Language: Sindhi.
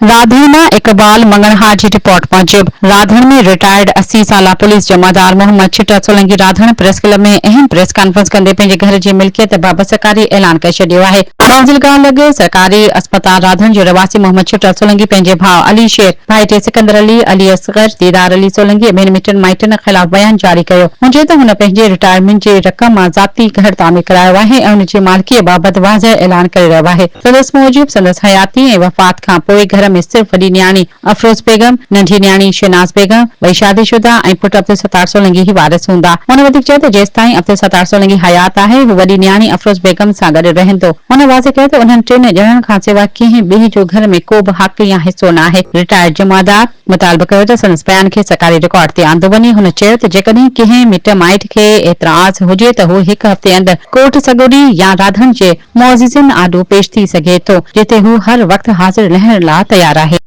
راڌڻ مان اقبال مڱڻهار جي رپورٽ موجب راڌڻ ۾ رٽائرڊ 80 سالا پوليس جمعدار محمد ڇٽا سولنگي راڌڻ پريس ڪلب ۾ اهم پريس ڪانفرنس ڪندي پنهنجي گهر جي ملڪيت بابت سرڪاري اعلان ڪري ڇڏيو آهي. منزل گاهه لڳ سرڪاري اسپتال راڌڻ جو رهواسي محمد ڇٽا سولنگي پنهنجي ڀاء علي شير، ڀائٽي سڪندر علي، علي اصغر، ديدار علي سولنگي ۽ ٻين مٽن مائٽن خلاف بيان جاري ڪيو. هن چيو ته هن پنهنجي رٽائرمينٽ جي رقم مان ذاتي گهر تعمير ڪرايو آهي ۽ ان جي مالڪيء بابت واضح اعلان ڪري رهيو آهي. سندس موجب سندس حياتي ۽ وفات کان پوء گهر ۾ صرف وڏي نياڻي افروز بيگم، ننڍي نياڻي شهناز بيگم، ٻئي شادي شده ۽ پٽ عبدالستار سولنگي ئي وارث هوندا. هن وڌيڪ چيو ته جيستائين عبدالستار سولنگي حيات آهي هو وڏي نياڻي افروز بيگم سان گڏ رهندو. هن واضح ڪيو ته انهن ٽن ڄڻن کان سواء ڪنهن ٻئي جو گهر ۾ ڪو به حق يا حصو ناهي. رٽائرڊ جمعدار مطالبو ڪيو ته سندس بيان کي سرڪاري رڪارڊ تي آندو وڃي. هن چيو ته جيڪڏهن ڪنهن مٽ مائٽ کي اعتراض هجي ته هو هڪ هفتي اندر ڪورٽ سڳوري يا راڌڻ جي معززين آڏو پيش ٿي سگهي ٿو، جتي هو هر وقت حاضر لهڻ لا تيار آهي.